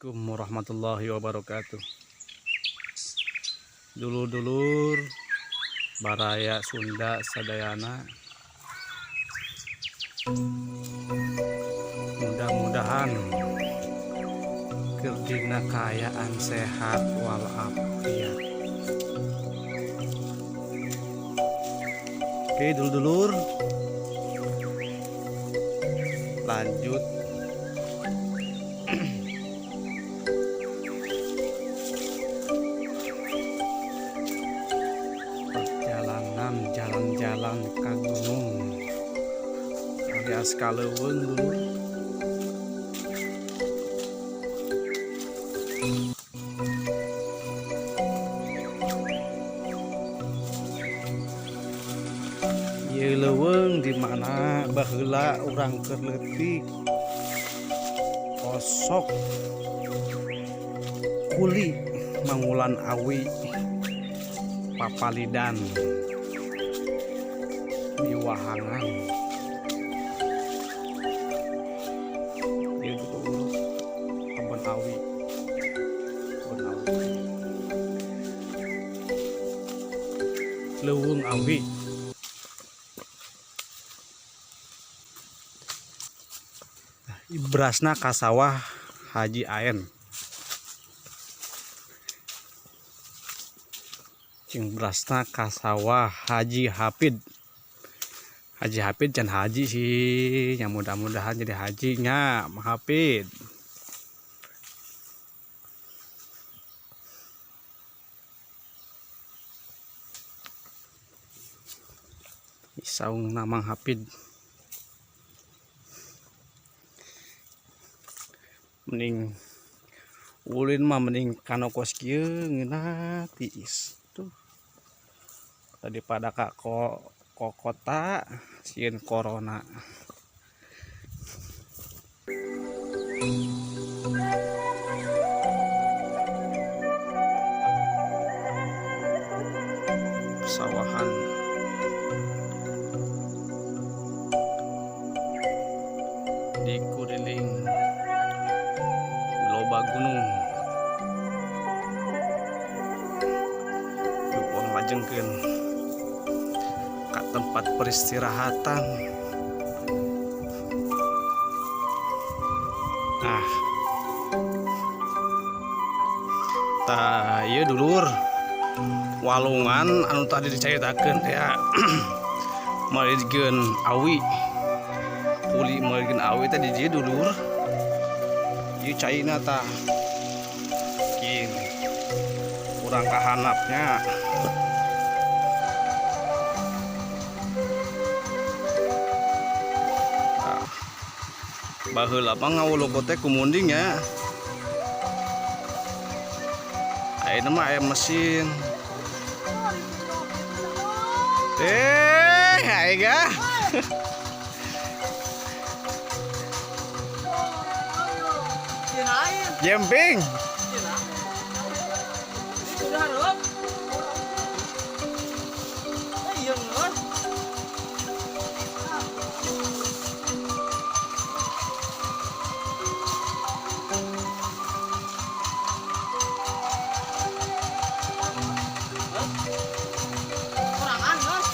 Assalamualaikum warahmatullahi wabarakatuh. Dulur-dulur baraya Sunda sadayana, mudah-mudahan keur dina kaayaan sehat walafiat. Oke, dulur-dulur, lanjut perjalanan jalan-jalan ke gunung alias ka leuweung, dulur. Ieu leuweung di mana baheula urang keur leutik osok kuli mangulan awi papalidan di wahangan. Ieu dulur, kebon awi, kebon awi, leuweung awi. Berasna ka sawah Haji Aen jeung berasna ka sawah Haji Hafid. Haji Hafid can haji sih ya, mudah-mudahan jadi hajinya Mang Hafid. Saungna Mang Hafid. Mending ulin mah, mending kana kos kieu ngeunah tiis tuh daripada ka ko kota sieun corona. Pesawahan di kuriling loba gunung. Yuk, urang lajengkeun ka tempat peristirahatan. Nah, tah ieu, dulur, walungan anu tadi dicaritakeun ya, meulikeun awi, kuli meulikeun awi teh di dieu, dulur. Ieu caina tah. Kin urang ka handapnya. Tah, baheula mah ngawuluk teh ku munding ya. Ayeuna mah aya mesin. Eh, aing. Jemping. Udah hareup. Eh, iya geus. Kurangan geus.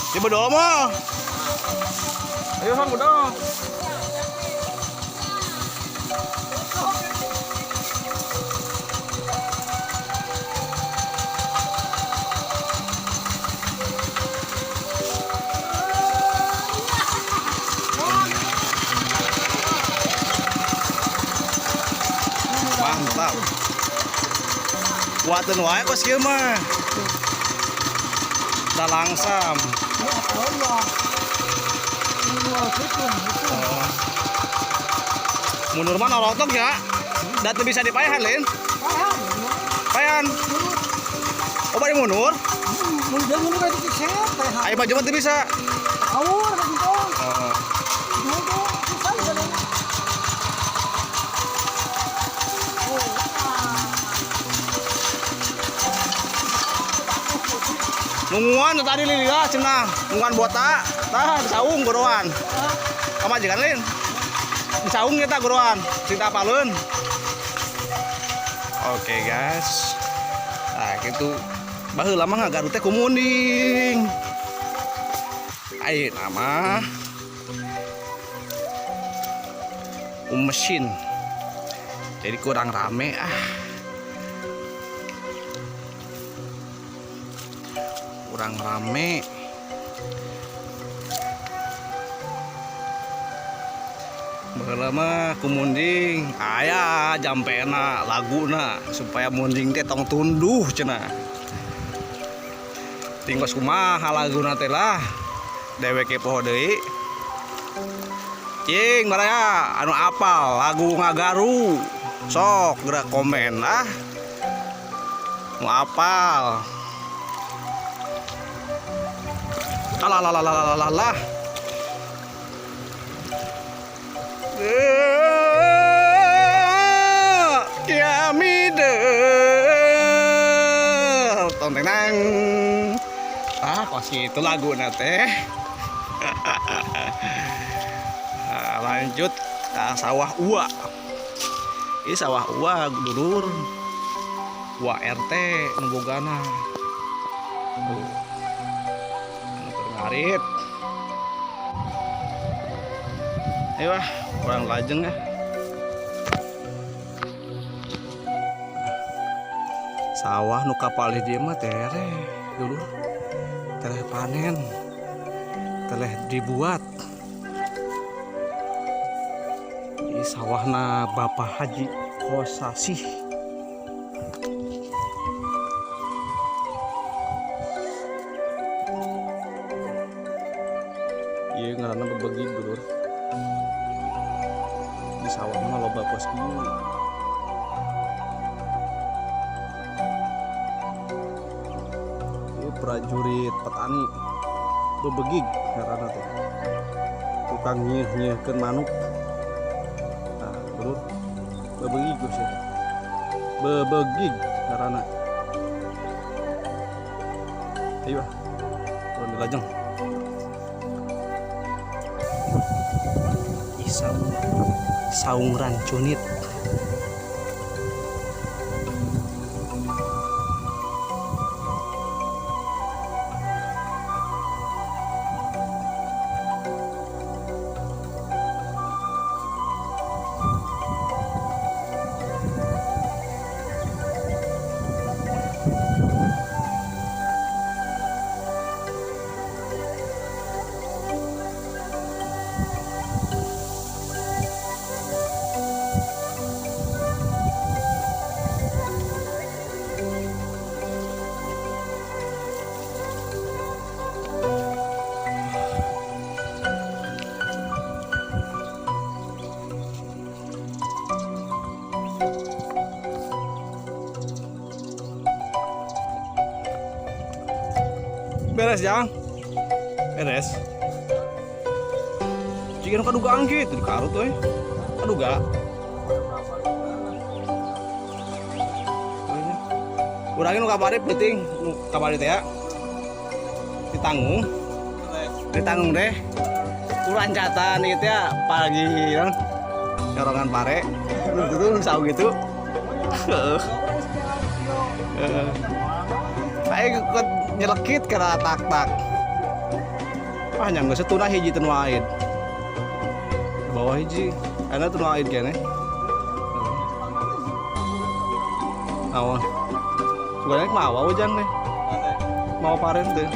Di bedol mah. Ayo, Hang, bedol. Mantap. Kuateun wae kos kieu mah. Da langsam. Oh. Mundur mah norotok ya. Da teu bisa dipaehan, Lin. Paehan. Oh, bari mundur. Mundur mundur itu set teh. Ayo baju mah teu bisa. Awur gitu. Oh. Itu susah jalan. Oh. Nungguan tadi lila cenah, nungguan botak. Tah, saung goroan. Pamajikan, Lin. Di Saung eta guruan, sing teu apaleun. Oke guys. Nah, gitu. Baheula mah ngagaru teh ku munding. Ayeuna mah ku mesin. Jadi kurang rame ah. Kurang rame. Baheula mah ku munding aya jampena laguna supaya munding teh tong tunduh cenah. Tinggal kumaha laguna teh lah. Dewek poho deui. Cing baraya anu apal lagu ngagaru. Sok gerak komen ah. Nu apal. Alah lah lah lah lah lah. Kiami tong tenang. Ah, kos itu lagu teh. Nah, lanjut ke sawah Ua. Ini sawah Ua dulur. Ua RT nu bogana. Tuh. Anu keur ngarit. Ayo ah, kurang lajeng ah. Sawah nu kapalih dieu mah tereh dulur. Tereh panen. Tereh dibuat. Ini sawahna Bapak Haji Kosasih. Ieu ngaranna bebegig dulur. Di sawah mah loba pos kieu. Ieu prajurit petani bebegig ngaranna teh. Tukang nyeuh-nyeuhkeun manuk. Nah, dulur. Bebegig geus ya. Bebegig ngaranna. Ayo ah. Turun di lajeng. Isau saung rancunit. Beres jang, beres. Jika nu kadugaan gitu di karut euy. Kaduga. Urang nu kabari penting, nu kabari teh ya. Ditanggung. Ditanggung deh. Urang catan ieu teh ya pagi kan. Nyorongan pare. Lu saung gitu. Heeh. Heeh. Aing ikut nyelekit kana tak-tak. Wah, nya geus tuna hiji teu nu aid. Di bawah hiji, ana teu nu aid keneh. Naon? Sugana mawa ujang deh. Mawa paren teh.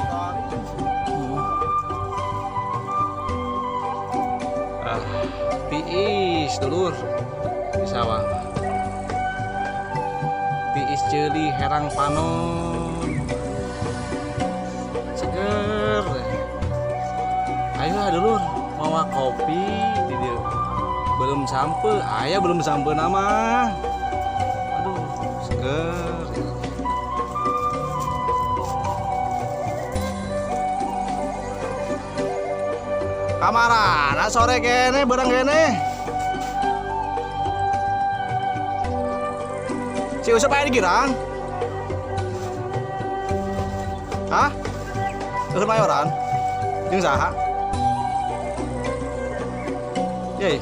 Ah, tiis dulur di sawah. Tiis ceuli herang panon. Seger. Ayolah dulur, mawa kopi di dieu. Belum sampe, aya belum sampe nama. Aduh, seger. Kamarana sore kene barang kene. Si Usep aya di girang. Hah? Eueuh mayoran? Jeung saha? Yei.